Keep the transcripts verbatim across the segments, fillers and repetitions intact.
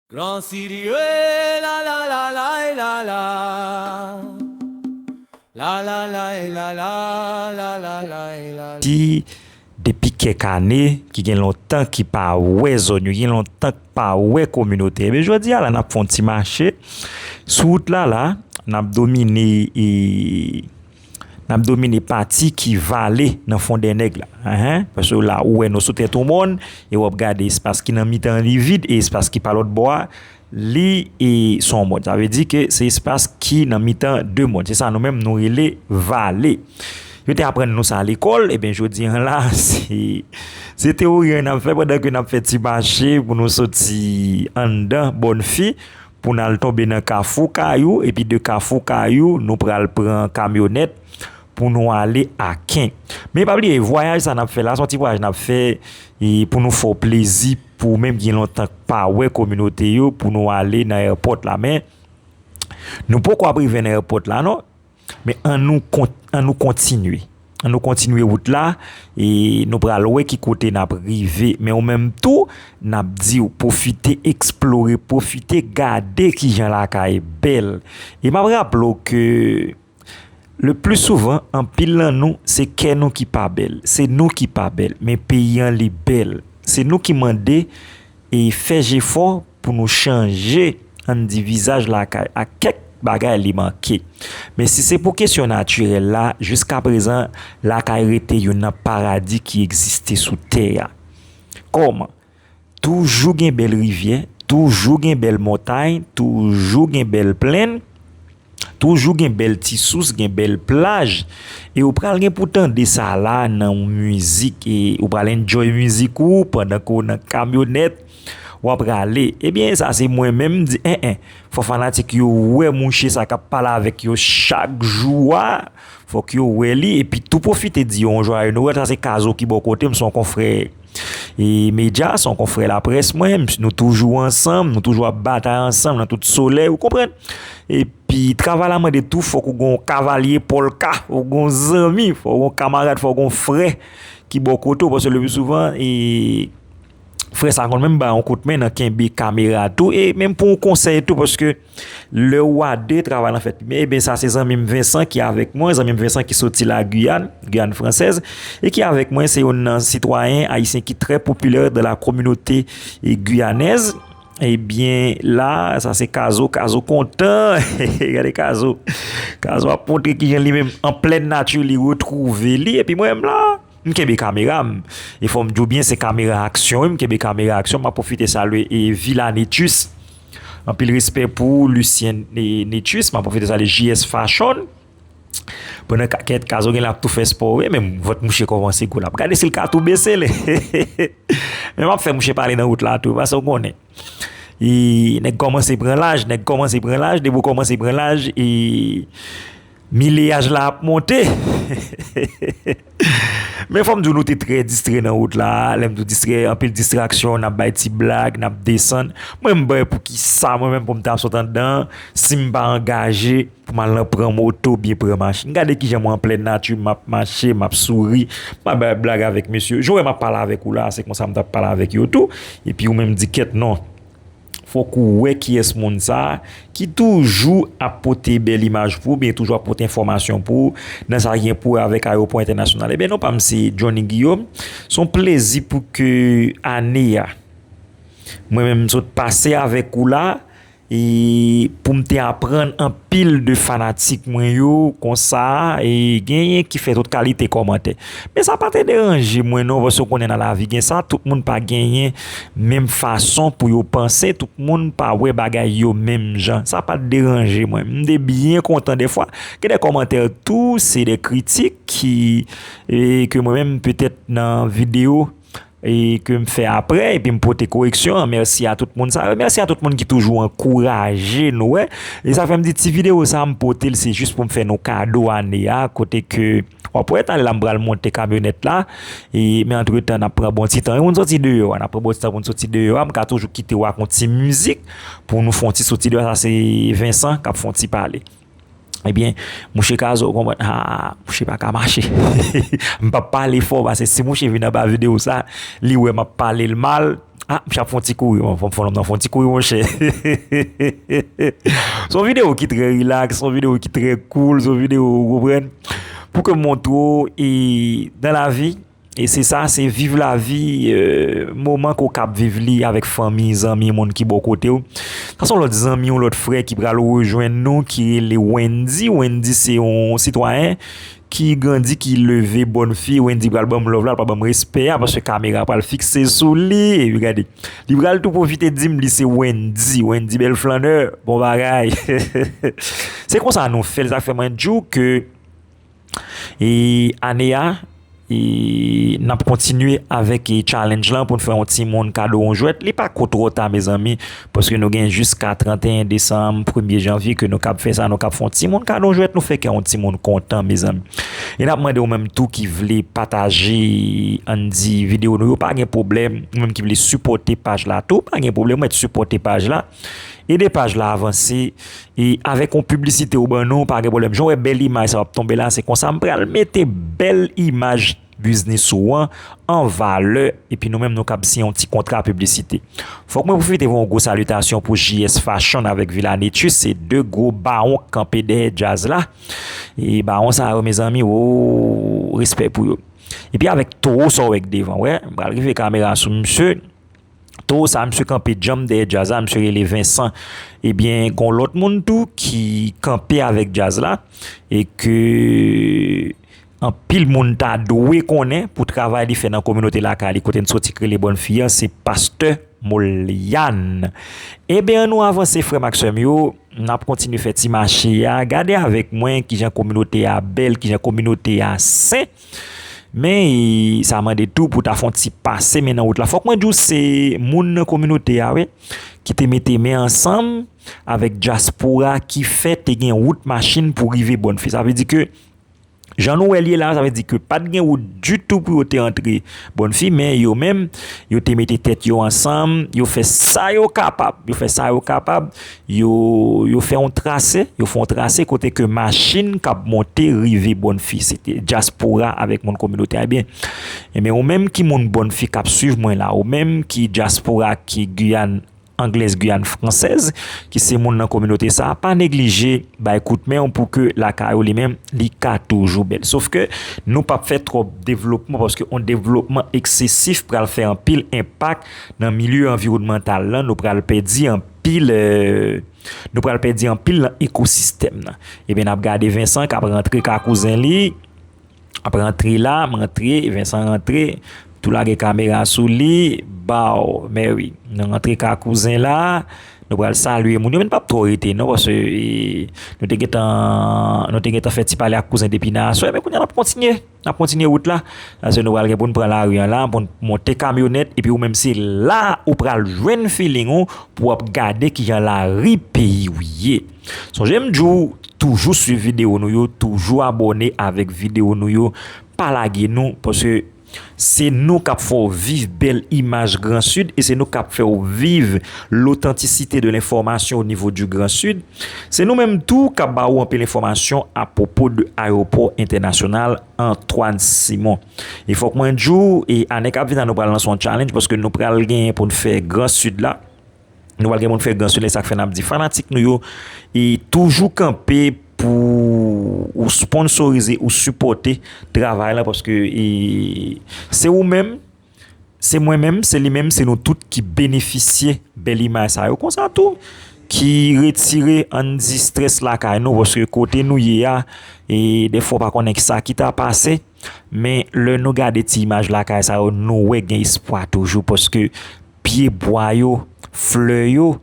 Grand Sidi, eh, la, la, la, la, la, la. La, la, la, eh, la, la, la, la, eh, la, la. Ti, depi kèk ane, ki gen lontan ki pa wè zòn yo, gen lontan ki pa wè kominote. Ebyen, jodi a la, n ap fè yon ti mache. Sou wout la, la, n ap domine, e, n ap domine pati ki vale nan Fondènèg la. Enhen. Paske la, ou wè nou sou tèt yon mòn, e w ap gade espas ki nan mitan li vid, e espas ki pa lòt bò a, li, e, se yon mòn. Sa vle di ke se espas ki nan mitan de mòn. Se sa nou menm nou rele vale. Yo te aprann nou sa lekòl, ebyen, jodi an la, se, se teyori an n ap fè pandan ke n ap fè ti mache pou nou soti anndan Bòn Fi, pou n al tonbe nan Kafou Kayou, epi de Kafou Kayou, nou pral pran kamyonèt pou nou ale Aken. Men pa bliye, vwayaj sa n ap fè la, se yon ti vwayaj n ap fè, e, pou nou fè w plezi, pou ou menm ki gen lontan k pa wè kominote yo, pou nou ale nan ayewopò la. Men, nou poko ap rive nan ayewopò la, non. Men ann nou kon-, ann nou kontinye. Ann nou kontinye wout la, e nou pral wè ki kote n ap rive. Men ou menm tou, n ap di w, pwofite eksplore, pwofite gade kijan lakay bèl. E m ap raple w ke le pli souvan, anpil nan nou, se kè nou ki pa bèl. Se nou ki pa bèl, men peyi an li bèl. Se nou ki mande e fè jefò pou nou chanje, ann di, vizaj lakay ak kèk bagay li manke. Men si se pou kesyon natirèl la, jiskaprezan, lakay rete youn nan paradi ki egziste sou tè a. Kòman? Toujou gen bèl rivyè, toujou gen bèl montay, toujou gen bèl plenn, toujou gen bèl ti sous, gen bèl plaj. E ou pral gen pou tande sa la nan yon mizik, e ou pral enjoy mizik ou pandan ke w nan kamyonèt, w ap rale. Ebyen, sa se mwen menm m di, en, en, fò fanatik yo wè mouche sa k ap pale avèk yo chak jou a, fòk yo wè li, epi tou pwofite di yo yon jwaye Nwèl, sa se Kazo ki bò kote m, se yon konfrè e medya, se yon konfrè laprès mwen, m, nou toujou ansanm, nou toujou ap batay ansanm nan tout solèy, ou konprann? Epi, travay la mande tou, fòk ou gen yon kavalye pòlka, fòk ou gen yon zanmi, fòk ou gen yon kamarad, fòk ou gen yon frè ki bò kote w, paske le pli souvan, e, frè sa konn menm ba yon kout men nan kenbe kamera tou, e menm pou yon konsèy tou, paske lè w a de, travay lan fèt pi byen. Ebyen, sa se zanmi m Vincent ki avèk mwen, zanmi m Vincent ki soti la Guyane, Guyane Française, e ki avèk mwen, se youn nan sitwayen ayisyen ki trè popilè dan la kominote, e, guyanaise. Ebyen, la, sa se Kazo, Kazo kontan. Gade Kazo. Kazo ap montre kijan li menm an plèn nati li retwouve li, epi mwen menm la, m kenbe kamera m. E fò m di w byen, se kamera aksyon, wi, m kenbe kamera aksyon. M ap pwofite salye, e, Vila Netus. Anpil respè pou ou, Lucien, e, Netus. M ap pwofite salye J S Fashion. Pandan ka-, kèt Kazo gen la ap tou fè spò, wi, men vant mouche kòmanse gwo la. Gade si l ka tou bese l. Men m ap fè mouche pale nan wout la tou, paske w konnen. E nèg kòmanse pran laj, nèg kòmanse pran laj, depi w kòmanse pran laj, e mileyaj la ap monte. Men fò m di w, nou te trè distrè nan wout la. Lè m di w distrè, anpil distraksyon, n ap bay ti blag, n ap desann. Mwen, m bay pou ki sa, mwen menm, pou m ta sot anndan, si m pa angaje, pou m al nan pran moto, byen pran machin. Gade kijan mwen an plèn nati, m ap mache, m ap souri, m ap bay blag avèk mesye. Jan w wè m ap pale avèk ou la, se konsa m t ap pale avèk yo tou. Epi ou menm di kèt non. Fòk ou wè kiyès moun sa a ki toujou ap pote bèl imaj pou ou, byen toujou ap pote enfòmasyon pou ou nan sa ki gen pou wè avèk ayewopò entènasyonal. Ebyen, non pa m se Johnny Guillaume. Se yon plezi pou ke ane a, mwen menm m sot pase avèk ou la, e pou m te aprann anpil de fanatik mwen yo konsa, e genyen ki fè tout kalite kòmantè. Men sa pa te deranje mwen non, paske w konnen nan lavi gen sa, tout moun pa genyen menm fason pou yo panse, tout moun pa wè bagay yo menm jan. Sa pa t deranje mwen. M te byen kontan dèfwa. Gen de kòmantè tou, se de kritik ki, e, ke mwen menm petèt nan videyo, e ke m fè aprè, epi m pote koreksyon an. Mèsi a tout moun sa yo. Mèsi a tout moun ki toujou ankouraje nou, wè. E sa fè m di ti videyo sa a, m pote l, se jis pou m fè nou kado ane a, kote ke w ap wè talè la m pral monte kamyonèt la. E, men antretan, n ap pran bon ti tan. Wi, pou n soti deyò a, n ap pran bon ti tan pou n soti deyò a. M ka toujou kite w ak yon ti mizik pou nou fè yon ti soti deyò a. Sa se Vincent k ap fè yon ti pale. Ebyen, mouche Kazo, ou konprann? Ah, mouche pa ka mache. M p ap pale fò, paske si mouche vin anba videyo sa, li wè m ap pale l mal. Ah, mouche ap fè yon ti kouri, bon, fò m fè yon ti kouri, monchè. Se yon videyo ki trè rilaks, se yon videyo ki trè cool, se yon videyo, ou konprann? Pou ke m montre w, e, nan lavi, e se sa, se viv lavi, e, moman ke w kab viv li avèk fanmi, zanmi, moun ki bò kote w. Sa se yon lòt zanmi, yon lòt frè ki pral rejwenn nou, ki rele Wendy. Wendy se yon sitwayen ki grandi, ki leve, bòn fi. Wendy pral ban m love la, pral ban m respè a, paske kamera pral fikse sou li. Epi gade, li pral tou pwofite di m li se Wendy. Wendy bèl flannè, bon bagay. Se konsa nou fè l, sa fè mwen di w ke, e, ane a, e, n ap kontinye avèk, e, challenge lan pou n fè yon timoun kado yon jwèt. Li pa ko twò ta, mezanmi, paske nou gen jiska trannteyen desanm, premye janvye ke nou kab fè sa, nou kab fè yon timoun kado yon jwèt, nou fè kè yon timoun kontan, mezanmi. E n ap mande ou menm tou ki vle pataje, ann di, videyo nou yo, pa gen pwoblèm. Ou menm ki vle sipòte paj la tou, pa gen pwoblèm, ou mèt sipòte paj la. Ede paj la avanse. E avèk yon piblisite ou ban nou, pa gen pwoblèm. Jan w wè bèl imaj sa w ap tonbe la, se konsa m pral mete bèl imaj biznis ou an an valè, epi nou menm nou kab siyen yon ti kontra piblisite. Fòk mwen pwofite voye yon gwo salitasyon pou J S Fashion avèk Villa Nature, se de gwo bawon k kanpe dèyè djaz la. E bawon sa yo, mezanmi, o, respè pou yo. Epi avèk towo sa w wè k devan, wè, m pral rive kamera sou misye. Towo sa, misye kanpe djanm dèyè djaz la, misye rele Vincent. Ebyen, gon lòt moun tou ki kanpe avèk djaz la, e ke anpil moun ta dwe konnen pou travay li fè nan kominote lakay li, kote n soti k rele Bòn Fi an, se pastè Molian. Ebyen, ann nou avanse, frè m ak sè m yo, n ap kontinye fè ti mache a. Gade avèk mwen kijan kominote a bèl, kijan kominote a sen. Men, e, sa mande tou pou ta fè yon ti pase men nan wout la. Fòk mwen di w se moun nan kominote a, wi, ki te mete men ansanm avèk dyaspora ki fè te gen wout machin pou rive Bòn Fi. Sa vle di ke, jan nou wè l ye la, sa vle di ke pa t gen wout ditou pou yo te antre Bòn Fi, men yo menm, yo te mete tèt yo ansanm, yo fè sa yo kapab, yo fè sa yo kapab, yo, yo fè yon trase, yo fè yon trase kote ke machin k ap monte rive Bòn Fi. Se te dyaspora avèk moun kominote a. Ebyen, ebyen, ou menm ki moun Bòn Fi k ap swiv mwen la, ou menm ki dyaspora ki Giyàn anglèz, Giyàn fransèz, ki se moun nan kominote sa a, pa neglije bay kout men w pou ke lakay ou li menm, li ka toujou bèl. Sof ke nou p ap fè twòp devlopman, paske yon devlopman eksesif pral fè anpil enpak nan milye anviwònmantal lan, nou pral pèdi anpil, e, nou pral pèdi anpil nan ekosistèm nan. Ebyen, n ap gade Vincent k ap rantre ka kouzen li, ap rantre la, m rantre, Vincent rantre, tou lage kamera sou li, baw, mè wi, nou rantre ka kouzen la, nou pral salye moun yo, men n p ap twò rete non, paske, e, nou te gentan, nou te gentan fè ti pale ak kouzen depi nan aswè, men kounye a n ap kontinye. N ap kontinye wout la. Paske nou pral gen pou n pran lari an la, pou n monte kamyonèt, epi ou menm se la ou pral jwenn feeling ou pou w ap gade kijan lari peyi w ye. Sonje m di w, toujou swiv videyo nou yo, toujou abòne avèk videyo nou yo, pa lage nou, paske se nou k ap fè w viv bèl imaj Gran Sid e se nou k ap fè w viv lotantisite de lenfòmasyon o nivo di Gran Sid. Se nou menm tou k ap ba ou anpil enfòmasyon apwopo de ayewopò entènasyonal Antoine Simon. E fòk mwen di w, e ane k ap vin la, nou pral lanse yon challenge, paske nou pral genyen pou n fè Gran Sid la. Nou pral gen pou n fè Gran Sid la, e sa k fè n ap di fanatik nou yo, e toujou kanpe pou ou sponsorize, ou sipòte travay la, paske, e, se ou menm, se mwen menm, se li menm, se nou tout ki benefisye bèl imaj sa yo. Konsa tou, ki retire, ann di, strès lakay nou, paske kote nou ye a, e dèfwa w pa konnen kisa ki ta pase, men lè nou gade ti imaj lakay sa yo, nou wè gen espwa toujou, paske pye bwa yo, flè yo,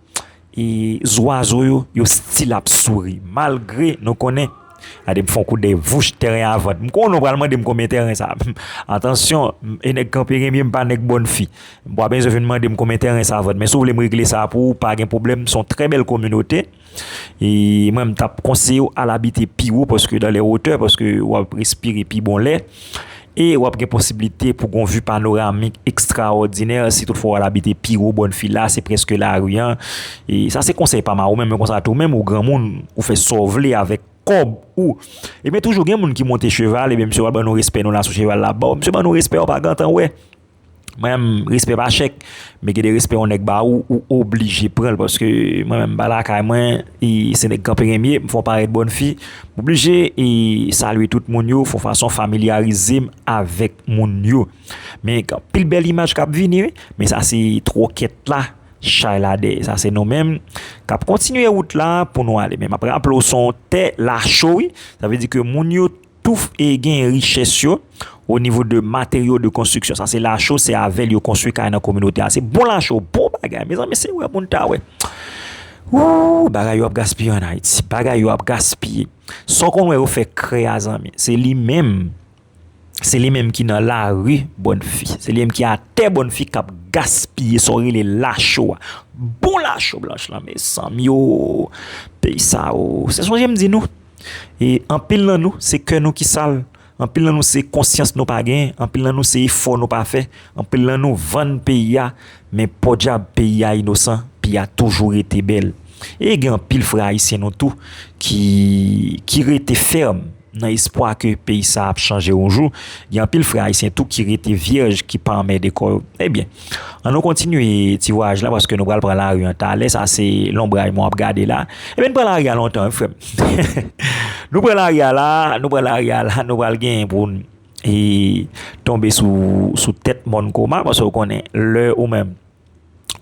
e zwazo yo, yo still ap souri. Malgre nou konnen, gade m fè yon kout dèy, vouch, tèren a vann. M konnen w pral mande m konbyen tèren sa. Atansyon, e nèg kanpe renmen m pa nèg Bòn Fi. M pa bezwen vin mande m konbyen tèren sa vann. Men si w vle m regle sa pou ou, pa gen pwoblèm. Se yon trè bèl kominote. E mwen, m t ap konseye w al abite pi wo, paske dans les hauteurs, paske w ap respire pi bon lè. E w ap gen posiblite pou gon vi panoramik ekstraòdinè si toutfwa w al abite pi wo Bòn Fi la, se prèske lari an. E sa se konsèy pa m a ou menm, men konsa tou menm ou granmoun, ou fè sa w vle avèk kòb ou. Ebyen, toujou gen moun ki monte cheval, ebyen, misye pral ban nou respè nou la sou cheval la. Bon, misye ban nou respè, ou pa gentan wè. Mwen menm, respè pa chèk, men gen de respè yon nèg ba ou, ou oblije pran l, paske mwen menm, m pa lakay mwen, e se nèg kanpe renmye, m fè yon parèt bòn fi, m oblije e salye tout moun yo, fè yon fason familyarize m avèk moun yo. Men gen anpil bèl imaj k ap vini, wi, men sa se twòkèt la, chay la dèyè. Sa se nou menm k ap kontinye wout la pou nou ale. Men m ap raple w, se yon tè Lacho, wi. Sa vle di ke moun yo tou e gen richès yo o nivo de materyo de konstriksyon. Sa se Lacho, se avè l yo konstwi kay nan kominote a. Se bon Lacho, bon bagay. Mezanmi, se wè moun ta wè. Wou, bagay yo ap gaspiye ann Ayiti. Bagay yo ap gaspiye. Sa w konn wè yo fè krè a, zanmi, se li menm. Se li menm ki nan lari bòn fi. Se li menm ki atè bòn fi k ap gaspiye sa w rele Lacho a. Bon Lacho blanch lan, mezanmi o. Peyi sa o. Se sonje m di nou. E anpil nan nou, se kè nou ki sal. Anpil nan nou, se konsyans nou pa genyen. Anpil nan nou, se efò nou pa fè. Anpil nan nou vann peyi a. Men podyab, peyi a inosan, peyi a toujou rete bèl. E gen anpil frè ayisyen nou tou ki, ki rete fèm nan espwa ke peyi sa ap chanje yon jou. Gen anpil frè ayisyen tou ki rete vyèj, ki pa anmède kò yo. Ebyen, ann nou kontinye ti vwayaj la, paske nou pral pran lari an talè. Sa se lonbray mwen ap gade la. Ebyen, n pran lari a lontan, wi, frè m. Nou pran lari a la, nou pran lari a la, nou pral genyen pou n, e, tonbe sou, sou tèt mòn Koma, paske w konnen, lè ou menm,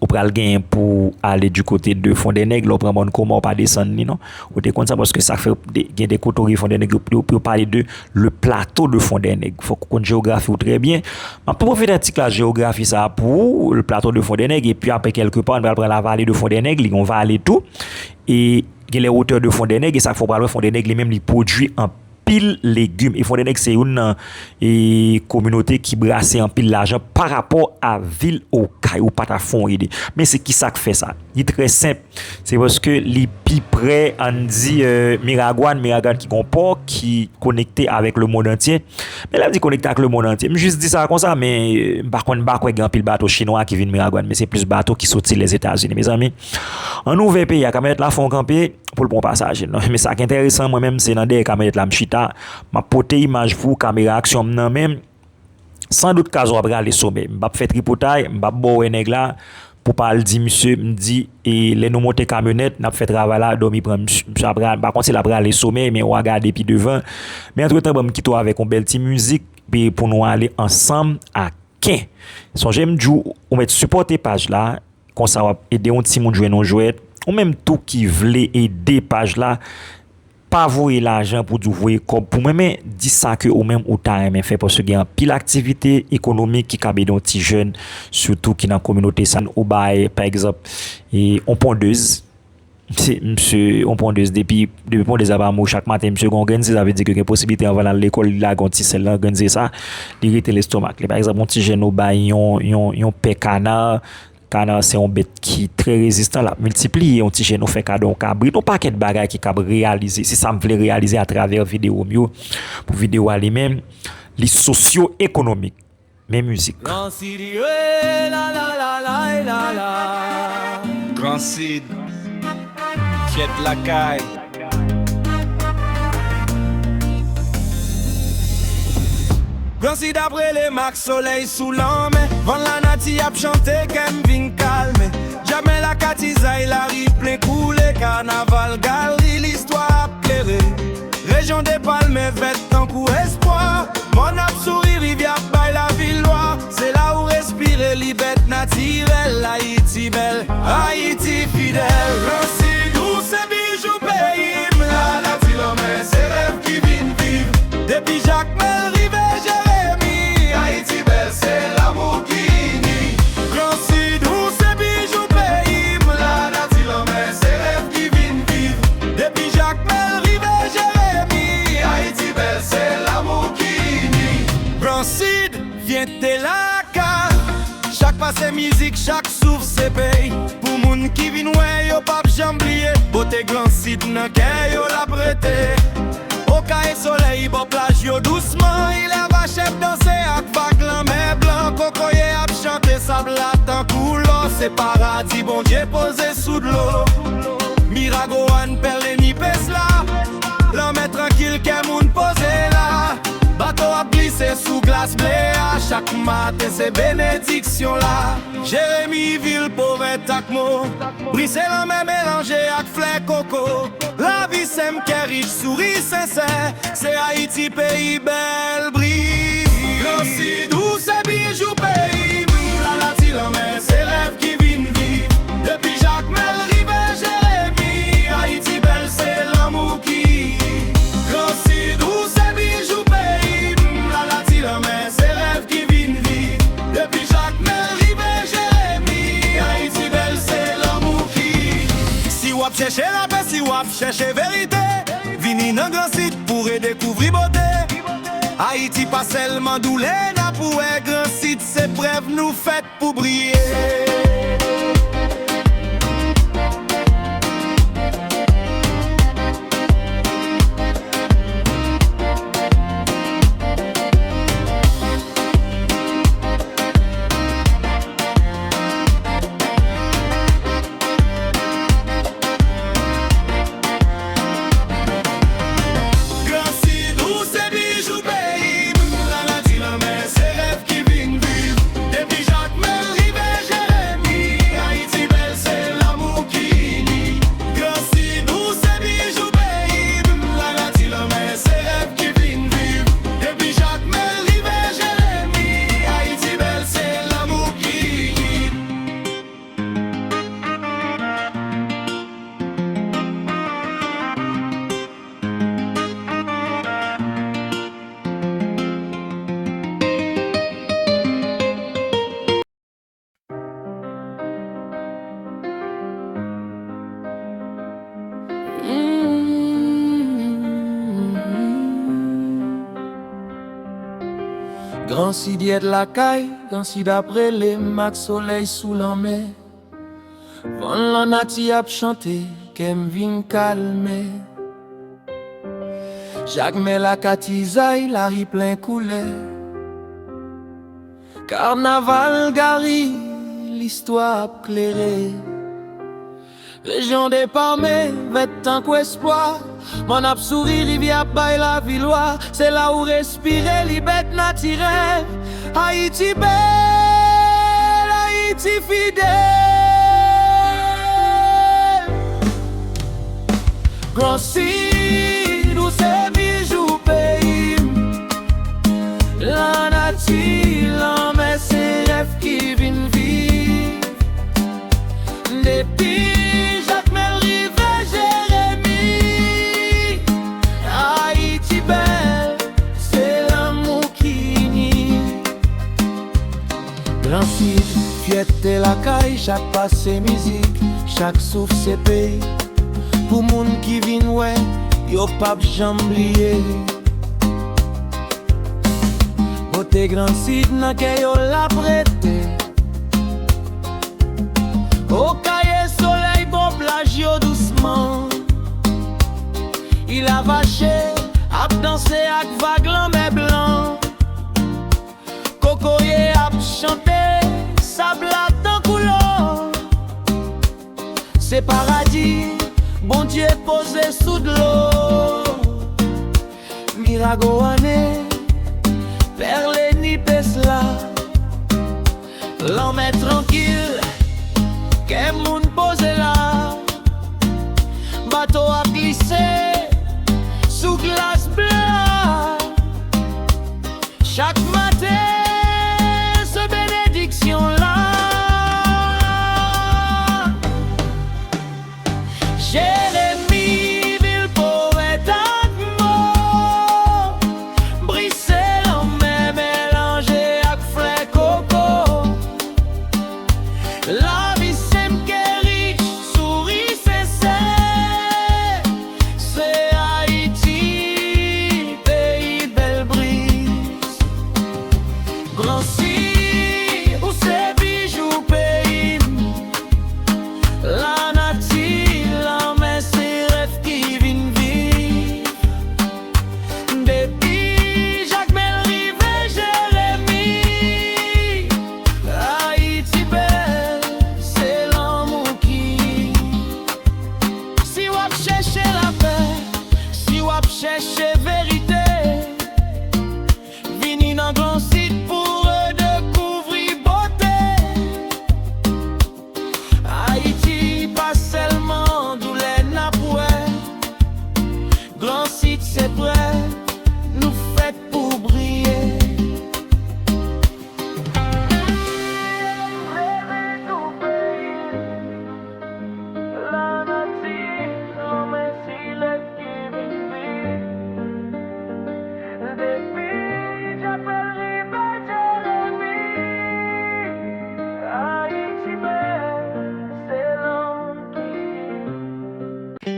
ou pral genyen pou ale du côté de Fondènèg, lè w pran mòn Koma, ou pa desann li, non. Ou te konn sa, paske sa fè de, gen de kote w rive Fondènèg, yo, yo, yo pale de le plateau de Fondènèg. Fòk ou konn jewografi w trè byen. M ap pwofite an ti klas jewografi sa a pou ou, le plateau de Fondènèg, epi apre, kèlke pa, nou pral pran la vallée de Fondènèg, li yon vale tou. E gen les hauteurs de Fondènèg, e sa k fè w pral wè Fondènèg li menm li pwodui anpil legim. E Fondènèg se youn nan, e, kominote ki brase anpil lajan pa rapò a vil Okay, ou pa ta fè yon ide. Men se kisa k fè sa? Li trè senp. Se paske li pi prè, ann di, e, Miragwàn, Miragwàn ki gon pò ki konekte avèk lemonn antye. Men lè m di konekte ak lemonn antye, m jis di sa konsa, men, e, m pa konn, m pa kwè gen anpil bato chinwa ki vin Miragwàn, men se plis bato ki soti Lèzetazini, mezanmi. Ann ouvè peyi a, kamyonèt la fè yon kanpe pou l pran pasaje. Non, men sa k enteresan, mwen menm, se nan dèyè kamyonèt la m chita, m ap pote imaj pou ou, kamera aksyon m nan men m. San dout, Kazo ap rale somèy. M p ap fè tripotay, m p ap ba w wè nèg la pou pa al di misye, m di, e lè nou monte kamyonèt, n ap fè travay la, dòmi pran misye, misye ap rale, m pa konn si l ap rale somèy, men w a gade pi devan. Men antretan, ban m kite w avèk yon bèl ti mizik, epi pou nou ale ansanm a ken. Sonje m di w, ou mèt sipòte paj la, konsa w ap ede yon timoun jwenn yon jwèt. Ou menm tou ki vle ede paj la, pa voye lajan pou di w voye kòb pou mwen, men di sa ke ou menm ou ta renmen fè, paske gen anpil aktivite ekonomik ki kab ede yon ti jèn, sitou ki nan kominote sa. Ou bay, pa egzanp, e, yon pondez. Se, misye, yon pondez, depi, depi pondez la pa mouri chak maten, misye gen yon grenn ze, sa vle di ke gen posiblite anvan l al lekòl, li lage yon ti sèl nan grenn ze sa, li rete lestomak li. Pa egzanp, yon ti jèn ou bay yon, yon, yon pè kana, kana se yon bèt ki trè rezistan, l ap miltipliye, yon ti jèn ou fè kado yon kabrit, yon pakèt bagay ki kab reyalize. Se sa m vle reyalize atravè videyo m yo. Pou videyo a li menm, li sosyo-ekonomik. Men mizik. Gran Sid, la, la, la, la, la, la. Gran Sid, kyèt lakay. Gran Sid ap rele m ak solèy sou lanmè. Van lanati ap chante, kè m vin kalme. Jamè lakatizay, lari plen koule. Kanaval, galri, listwa ap klere. Rejyon de palmen vèt tankou espwa. Mòn ap souri, rivyè ap bay lavi lwa. Se la ou respire, li bèt natirèl. Ayiti bèl, Ayiti fidèl. Gran Sid, ou se bijou peyi m. Lanati, lanmè, se rèv ki vin viv. Depi Jakmèl rive Jeremi, Ayiti bèl, se lanmou ki ini. Gran Sid, ou se bijou peyi m. Lanati, lanmè, se rèv ki vin viv. Depi Jakmèl rive Jeremi, Ayiti bèl, se lanmou ki ini. Gran Sid, fyète lakay. Chak pa se mizik, chak souf se pèy. Pou moun ki vin wè, yo p ap janm bliye. Bote Gran Sid nan kè yo l ap rete. Okay solèy bò plaj yo dousman, Ilè Vachèp danse ak vag lanmè blan. Kokoye ap chante, sab la tankou lò. Se paradi Bondye poze sou dlo. Miragwàn, Pèlenipes la, lanmè Sou glas ble a chak maten, se benediksyon la. Jeremi, vil powèt ak mo. Bri se lanmè melanje ak flè koko. Lavi senp, kè rich, souri sensè. Se Ayiti, peyi bèl bri. Gran Sid, ou se bijou peyi m. Lanati, lanmè, se rèv ki vin viv. Depi Jakmèl rive Jeremi, Ayiti bèl, se lanmou ki. Gran Sid, ou se bijou peyi m. Lanati, lanmè, se rèv ki vin viv. Depi Jakmèl rive Jeremi, Ayiti bèl, se lanmou ki. Si w ap chèche lapè, si w ap chèche verite, vini nan Gran Sid pou redekouvri bote. Ayiti pa sèlman doulè n ap wè, Gran Sid se prèv nou fèt pou briye. Gran Sid, ou se bijou peyi m. Lanati, lanmè, se rèv ki vin viv. Depi Jakmèl rive Jeremi, Ayiti bèl, se lanmou ki ini. Gran Sid, ou se bijou peyi m. Lanati, lanmè, se rèv ki vin viv. Depi Jakmèl rive Jeremi, Ayiti bèl, se lanmou ki ini. Gran Sid yèt lakay, Gran Sid ap rele m ak solèy sou lanmè. Van lanati ap chante, kè m vin kalme. Jakmèl ak atizay, lari plen koulè. Kanaval Gari, listwa ap klere. Rejyon depame, vèt tankou espwa. Mòn ap souri, rivyè ap bay lavi lwa. Se la ou respire, libète natirèl. Ayiti bèl, Ayiti fidèl. Gran Sid, ou se bijou peyi m. Lanati, lanmè, se rèv ki vin viv. Depi Jakmèl rive Jeremi, Ayiti bèl, se lanmou ki ini. Gran Sid, fyète lakay, chak pa se mizik, chak souf se peyi. Pou moun ki vin wè, yo p ap janm bliye. Bote Gran Sid nan kè yo l ap rete. Okaye, solèy bò plaj yo dousman. Il Avache ap danse ak vag lanmè blan. Kokoye ap chante, sab la tankou lò. Se paradi Bondye poze sou dlo. Miragoane, Pèlenipes la. Lanmè trankil, kè moun poze la. Bato ap glise sou glas ble a. Chak maten, se benediksyon la. Jeremi, vil powèt ak mo. Bri se lanmè melanje ak flè koko. Lavi senp, kè rich, souri sensè. Se Ayiti, peyi bèl briz. Gran Sid, ou se bijou peyi m. Lanati, lanmè, se rèv ki vin viv. Depi Jakmèl rive Jeremi, Ayiti bèl, se lanmou ki. Si w ap chèche lapè, si w ap chèche verite, vini nan Nan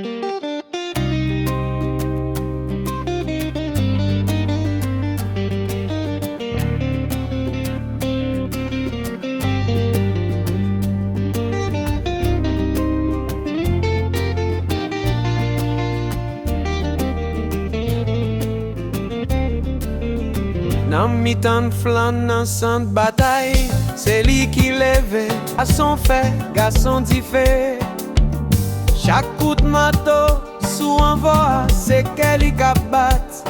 mitan flann nan sant batay, se li ki leve, gason fè, gason dife. Chak kout mato sou anvò a, se kè li k ap bat.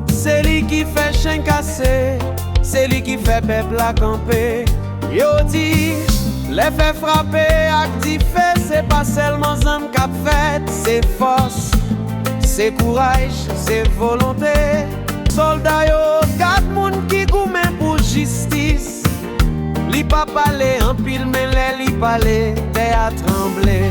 Se li ki fè chen kase, se li ki fè pèp la kanpe. Yo di, lè fè frape ak dife, se pa sèlman zam k ap fèt, se fòs, se kouraj, se volonte. Sòlda yo, gad moun ki goumen pou jistis. Li pa pale anpil, men lè li pale, tè a tranble.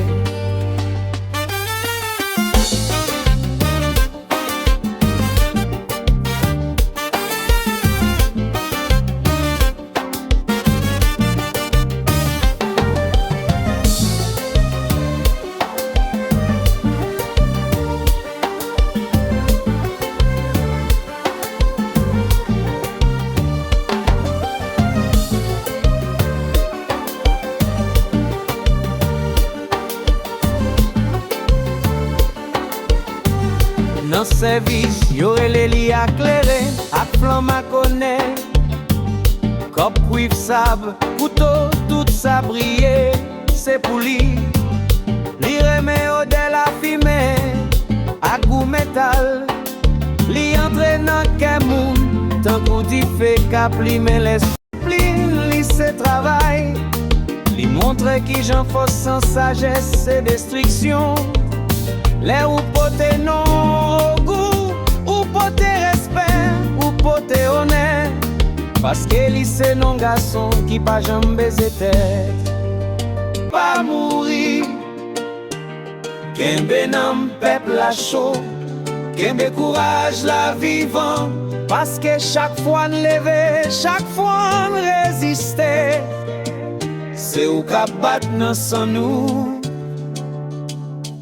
Nan sèvis, yo rele li ak kleren, ak flanm ak onè. Kòb, kwiv, sab, kouto, tout sa briye, se pou li. Li renmen odè lafimen ak gou metal. Li antre nan kè moun tankou dife k ap limen lès. Disiplin li se travay. Li montre kijan fòs san sajès se destriksyon. Lè ou pote non ogou, ou pote respè, ou pote onè. Paske li se non gason ki pa janm beze tèt. Pa mouri. Kenbe nanm pèp la cho, kenbe kouraj la vivan, paske chak fwa n leve, chak fwa n reziste, se ou k ap bat nan san nou.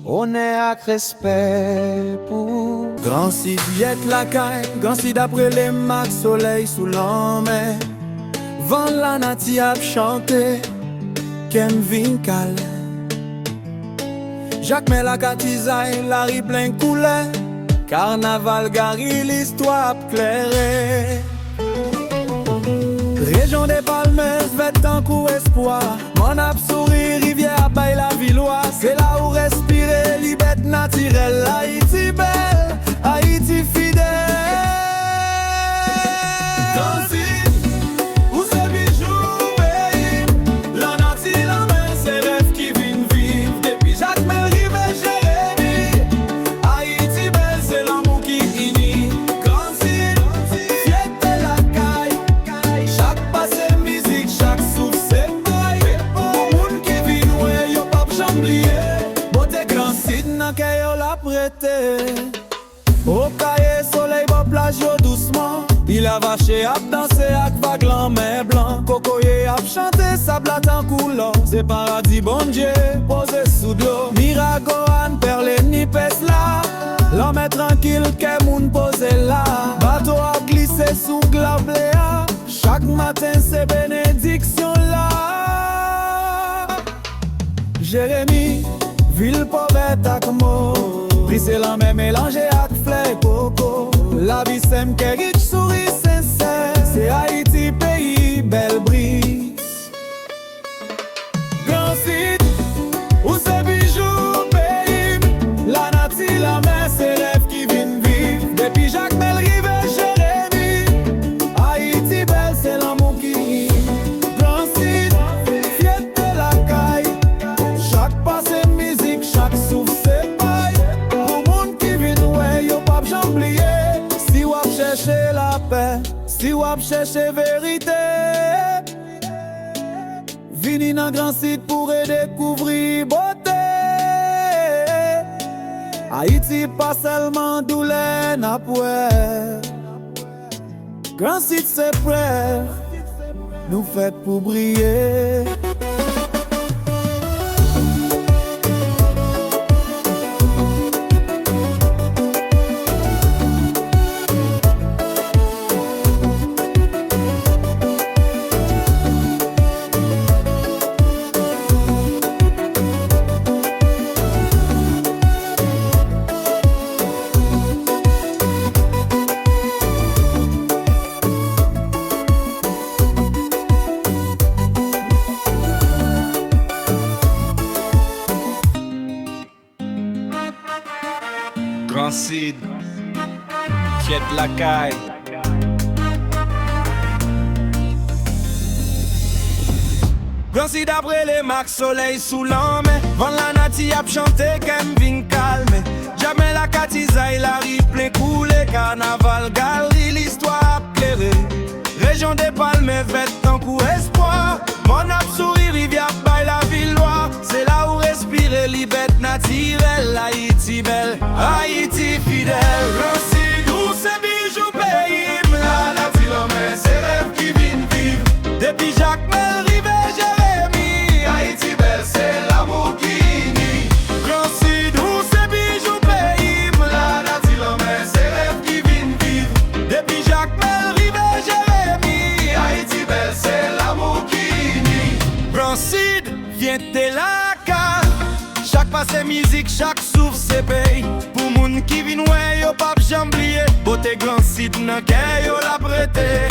Onè ak respè pou ou. Gran Sid yèt lakay, Gran Sid ap rele m ak solèy sou lanmè. Van lanati ap chante, kè m vin kal. Jakmèl ak atizay, lari plen koulè. Kanaval Gari, listwa ap klere. Rejyon de Palmens vèt tankou espwa. Mòn ap souri, rivyè ap bay lavi lwa. Se la ou respire, li bèt natirèl. Ayiti bèl, Ayiti fidèl. Gran Sid, ou se bijou peyi m. Lanati, lanmè, se rèv ki vin viv. Depi Jakmèl rive Jeremi, Ayiti bèl, se lanmou ki ini. Gran Sid, fyète lakay. Chak pa se mizik, chak souf se pay. Pou moun ki vin wè, yo p ap janm bliye. Bote Gran Sid nan kè yo l ap rete. Okaye, solèy bò plaj yo dousman. Pil avache ap danse ak vag lanmè blan. Kokoye ap chante, sab la tankou lò. Se paradi Bondye poze sou dlo. Miragoane, Pèlen, Nipès la. Lanmè trankil, kè moun poze la. Bato ap glise sou gla ble a. Chak maten se benediksyon la. Jeremi, vil pwovèt ak mo. Bri se lanmè melanje ak flè koko. Lavi senp, kè rich, souri sensè. Se Ayiti, peyi bèl bri. Gran Sid, ou se bijou peyi m. Lanati, lanmè, se rèv ki vin viv. Depi Jakmèl rive Jeremi, Ayiti bèl, se lanmou ki Gran Sid, fyète lakay. Chak pa se mizik, chak souf se pay. Pou moun ki vin wè, yo p ap janm bliye. Si w ap chèche lapè, si w ap chèche verite, vini nan Gran Sid pou redekouvri bote. Ayiti pa sèlman doulè n ap wè. Gran Sid se prèv, nou fèt pou briye. Gran Sid, Fyète Lakay. Gran Sid ap rele m ak solèy sou lanmè. Van lanati ap chante, kè m vin kalme. Jamè lakatizay, lari plen koulè. Kanaval, galri, listwa ap klere. Rejyon de palmen vèt tankou espwa. Mòn ap souri, rivyè ap bay lavi lwa. Se la ou respire, li bèt natirèl. Ayiti bèl, Ayiti fidèl. Gran Sid ou se bijou peyi m. Lanati, lanmè, se rèv ki vin viv. Depi Jakmèl rive Jeremi, Ayiti bèl, se lanmou ki ini. Gran Sid ou se bijou peyi m. Lanati, lanmè, se rèv ki vin viv. Depi Jakmèl rive Jeremi, Ayiti bèl, se lanmou ki ini. Gran Sid, Fyète Lakay. Chak pa se mizik, chak souf se peyi. Pou moun ki vin wè, yo p ap janm bliye. Bote Gran Sid nan kè yo l ap rete.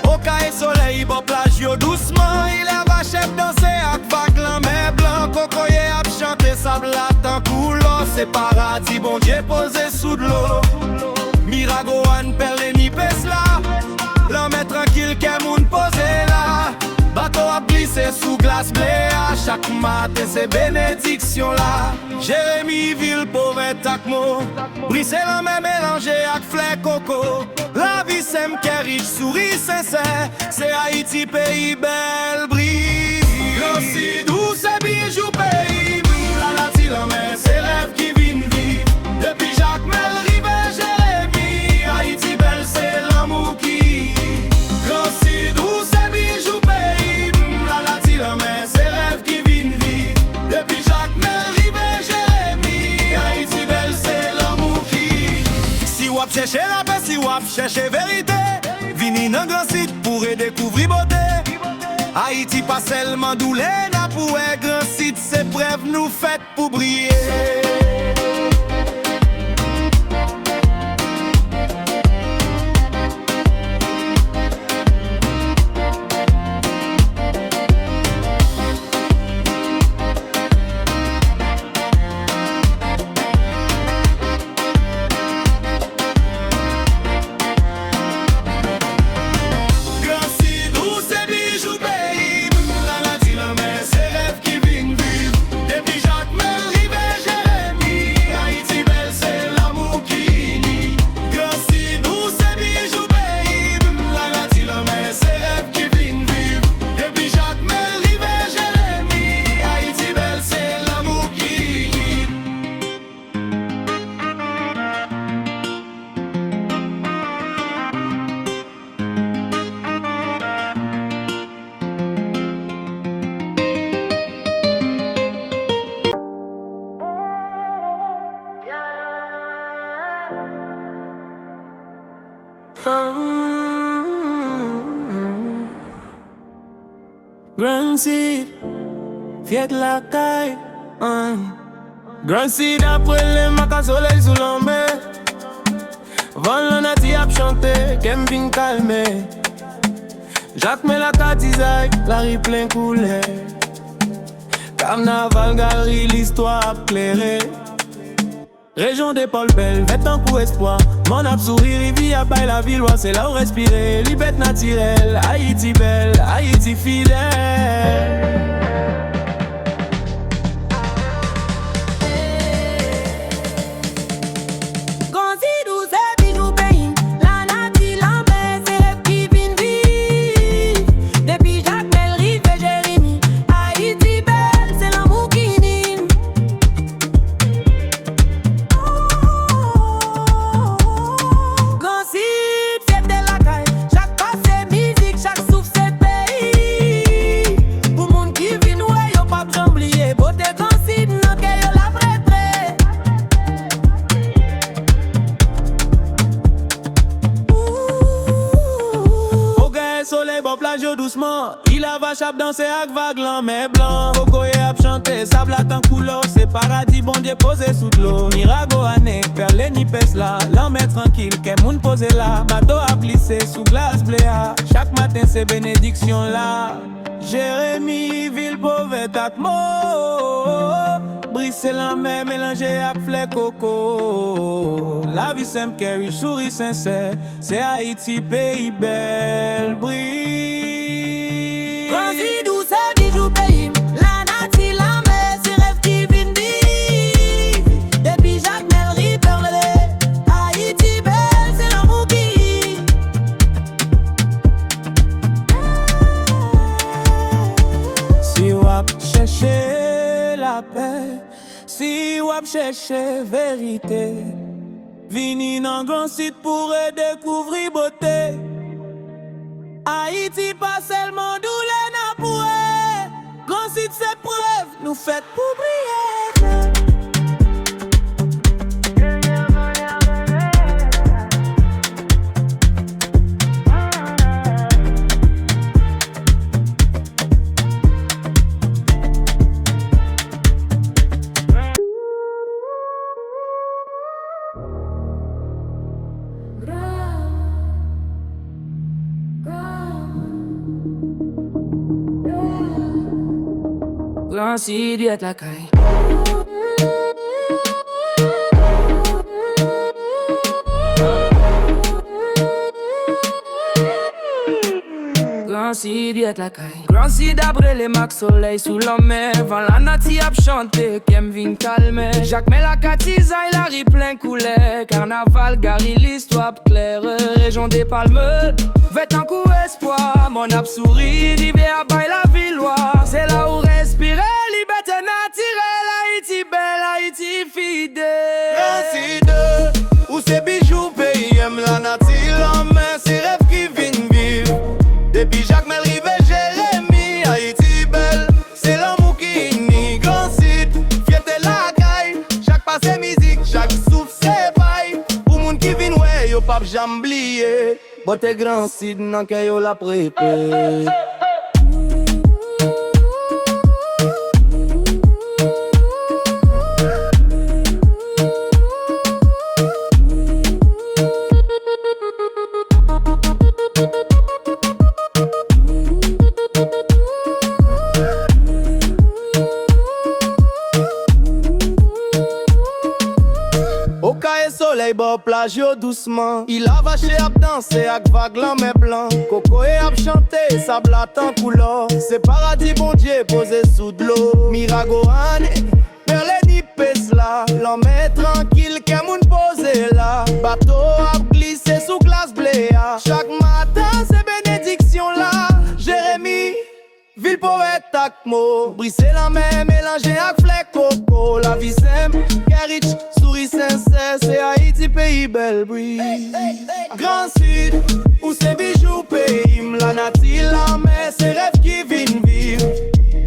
Okay solèy bò plaj yo dousman. Ilè Vachèp danse ak vag lanmè blan. Kokoye ap chante sab la tankou lò. Se paradi Bondye poze sou dlo. Miragwàn, Pèleni, Pesla. Lanmè trankil, kè moun poze la. Bato ap glise sou glas ble a. Chak maten se benediksyon la. Jeremi, vil powèt ak mo. Bri se lanmè melanje ak flè koko. Lavi senp, kè rich, souri sensè. Se Ayiti peyi bèl bri. Gran Sid ou se bijou peyi m. Lanati, lanmè, se rèv ki vin viv. Depi Jakmèl rive Jeremi, Ayiti bèl, se lanmou ki. Gran Sid ou se bijou peyi m. Lanati, lanmè, se rèv ki vin viv. Depi Jakmèl rive Jeremi, Ayiti bèl, se lanmou ki. Si w ap chèche lapè, si w ap chèche verite, vini nan Gran Sid pou redekouvri bote. Ayiti pa sèlman doulè n ap wè, Gran Sid se prèv nou fèt pou briye. Gran Sid ou se bijou peyi m. Lanati, lanmè, se rèv ki vin viv. Depi Jakmèl rive Jeremi, Ayiti bèl, se lanmou ki ini. Gran Sid ou se bijou peyi m. Lanati, lanmè, se rèv ki vin viv. Depi Jakmèl rive Jeremi, Ayiti bèl, se lanmou ki ini. Gran Sid, Fyète Lakay, an. Gran Sid ap rele m ak solèy sou lanmè. Van lanati ap chante, kè m vin kalme. Jakmèl lakatizay, lari plen koulè. Kanaval, galri, listwa ap klere. Rejyon de pòl bèl, vèt tankou espwa. Mòn ap souri, rivyè ap bay lavi lwa. Se la ou respire, li bèt natirèl. Ayiti bèl, Ayiti fidèl. Gran Sid ou se bijou peyi m. Lanati, lanmè, se rèv ki vin viv. Depi Jakmèl rive Jeremi, Ayiti bèl, se lanmou ki ini n. Gran Sid, fyète lakay. Chak pa se mizik, chak souf se peyi. Pou moun ki vin wè, yo p ap janm bliye. Bote Gran Sid nan kè yo l ap rete. Ou gaye solèy bò plaj yo dousman. Ilè Vachèp danse ak vag lanmè blan. Kokoye ap chante. Sab la tankou lò, se paradi Bondye poze sou dlo. Miragoane, Pèlenipès la, lanmè trankil, kè moun poze la. Bato ap glise sou glas ble a. Chak maten se benediksyon la. Jeremi, vil povèt ak mo. Bri se lanmè melanje ak flè koko. Lavi senp, kè rich, souri sensè. Se Ayiti, peyi bèl bri. Gransid ou se bijou peyi m, lanati, lanmè, se rèv ki vin viv. Depi Jakmèl rive Pèlene, Ayiti bèl, se lanmou ki. Si w ap chèche lapè, si w ap chèche verite, vini nan Gransid pou w redekouvri bote. Ayiti pa sèlman doulè n ap wè, Gransid se prèv nou fèt pou briye. Gransid fèt lakay. Gransid fèt lakay. Gransid ap rele m ak solèy sou lanmè. Van lanati ap chante, kè m vin kalme. Jakmèl ak atizay, lari plen koulè. Kanaval, gari, listwa ap klere. Rejyon de Palme vè tankou espwa. Mòn ap souri, rivyè ap bay lavi lwa. Se la ou respire libète natirèl. Ayiti bèl, Ayiti fidèl. Gransid, ou se bijou peyi m, lanati, lanmè, se rèv ki vin viv. Depi Jakmèl rive Jeremi, Ayiti bèl, se lanmou ki ini. Gransid, fyète lakay, chak pa se mizik, chak souf se pay. Pou moun ki vin wè, yo p ap janm bliye. Bote Gransid nan kè yo l ap rete. Okay e solèy bò plaj yo dousman. Île Avache ap danse ak vag lanmè blan. Kokoye ap chante, sab la tankou lò. Se paradi Bondye poze sou dlo. Miragoane, Pèlenipès la, lanmè trankil, kè moun poze la. Bato ap glise sou glas ble a. Chak maten se benediksyon la. Jeremi, vil powèt ak mo. Bri se lanmè melanje ak flè koko. Lavi senp, kè rich, souri sensè. Se Ayiti peyi bèl bri. Gransid, ou se bijou peyi m. Lanati, lanmè, se rèv ki vin viv.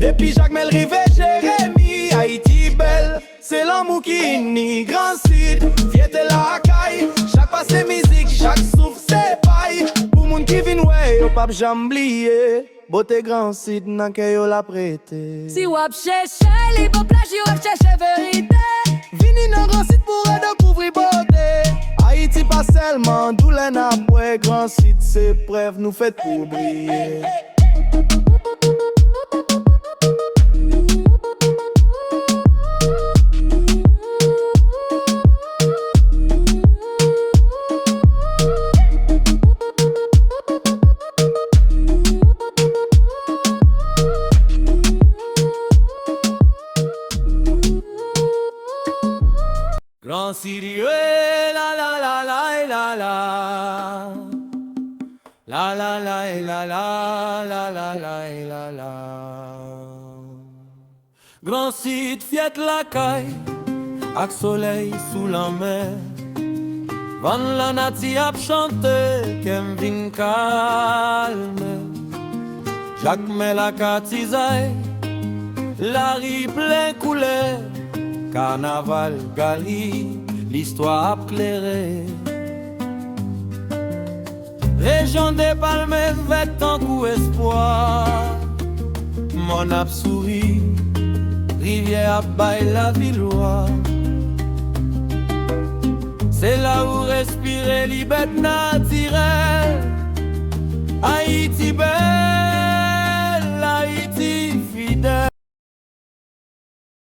Depi Jakmèl rive Jeremi, Ayiti bèl, se lanmou ki ini. Gransid, fyète lakay. Chak pa se mizik, chak souf se pay. Pou moun ki vin wè, yo p ap janm bliye. Bote Gransid nan kè yo l ap rete. Si w ap chèche li bò plaj, si w ap chèche verite, vini nan Gransid pou w redekouvri bote. Ayiti pa sèlman doulè n ap wè, Gransid se prèv nou fèt pou briye. Gran Sidi, eh, la, la, la, la, eh, la, la. La, la, la, eh, la, la, la, la, la, la, la, eh, la, la. Gran Sid, fyèt lakay, ak solèy sou lanmè. Van lanati ap chante, kè m vin kalme. Jakmèl ak atizay, lari plen koulè. Kanaval, gari, listwa ap klere. Rejyon de Palme vèt tankou espwa. Mòn ap souri, Rivyè ap bay lavi lwa. Se la ou respire libète natirèl. Ayiti bèl.